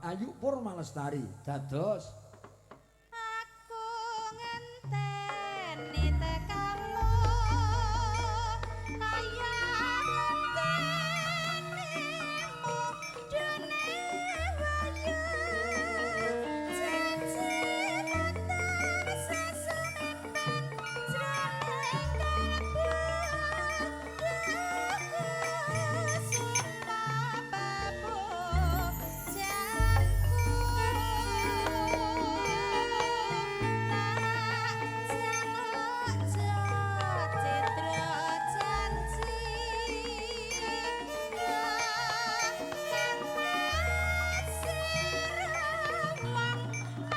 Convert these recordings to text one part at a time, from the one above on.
Ayu Purmalestari. Dados aku ngenteni tekamu kaya ngenteni mudune wayu janji tansah sumempen jroning kalbu sumpah papujanku tak jaluk citra janji kang masiremang marang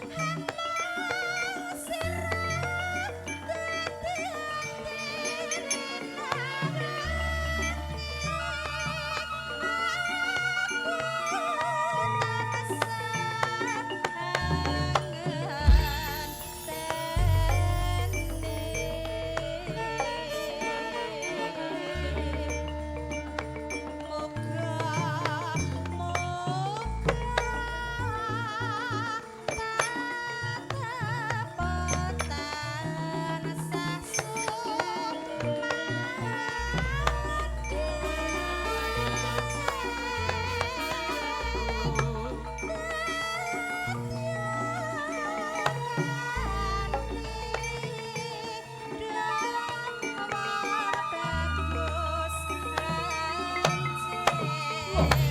ati sirah dadi ati aku tansah ngenteni. Moga moga tetep tansah sumadi.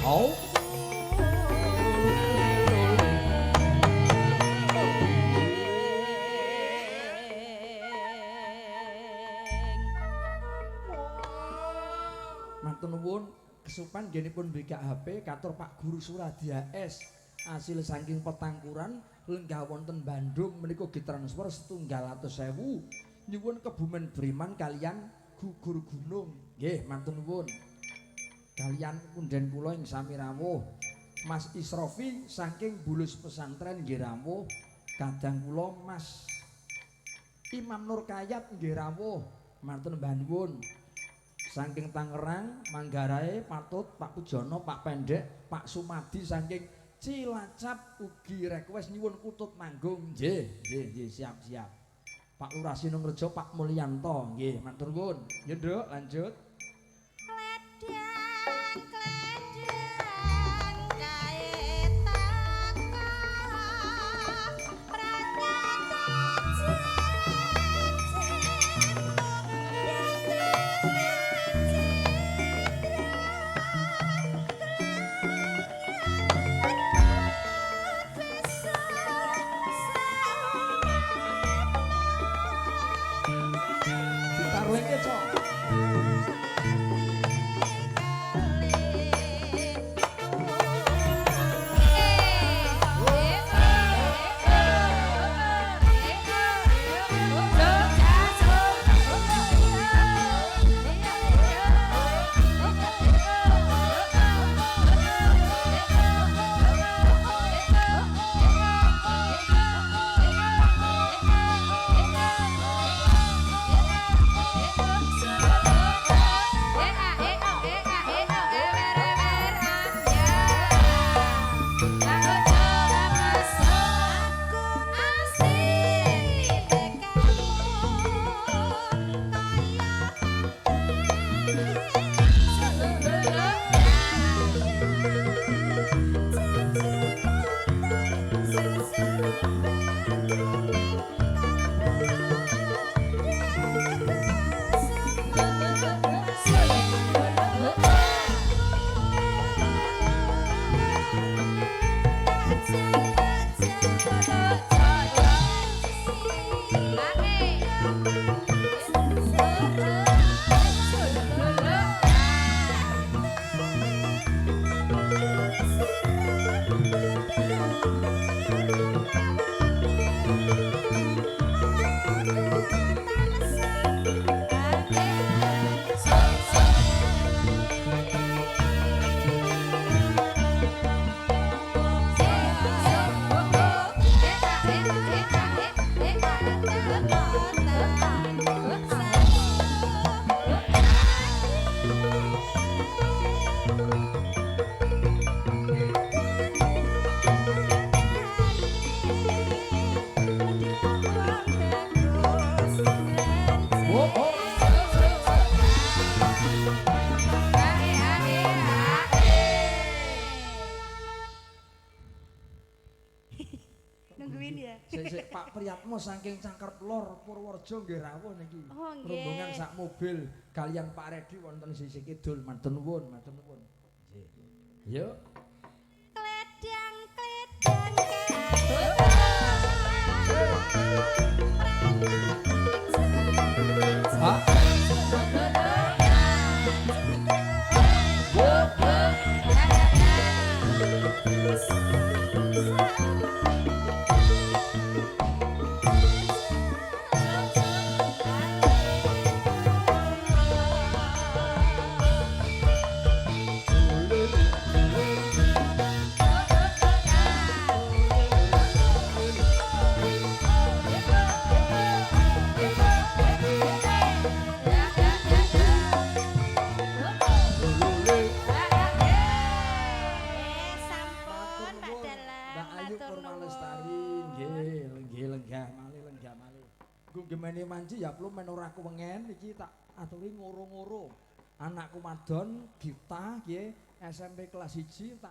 Oh. Matur nuwun kesupan nggenipun BKHP katur Pak Guru Suradia S asil saking Petangkuran lenggah wonten Bandung menika ditransfer 1.100.000 nyuwun Kebumen Breman kaliyan gugur gunung. Nggih, matur nuwun. Kaliyan punden kula ing sami rawuh Mas Isrofi saking Bulus Pesantren nggih rawuh, kadang kula Mas Imam Nur Kayat nggih rawuh, matur nuwun. Saking Tangerang, Manggarai, Patut, Pak Pujono, Pak Pendek, Pak Sumadi saking Cilacap ugi request nyuwun kutut manggung. Nggih, nggih, nggih, siap, siap. Pak Lurah Sinungrejo, Pak Mulyanto, nggih, matur nuwun. Ya, Nduk, lanjut. Kledang kledang kae teka pranyata Ditarwengke, Cok. Pak Priyatmo saking Cangkrep Lor Purworejo nggih rawuh niki. Oh, nggih. Rombongan sak mobil kaliyan Pak Redi wonten sisih kidul. Matur nuwun, matur nuwun. Nggih. Yuk. Kledang-kledang Ha. Sampun Pak Dalang, Mbak Ayu matur Purwa nuwun. Lestari, nggih, nggih lenggah malih lenggah malih. Nggo gemene manci ya plu men ora kuwengen iki tak aturi ngoro-ngoro. Anakku wadon Gita nggih SMP kelas 1 tak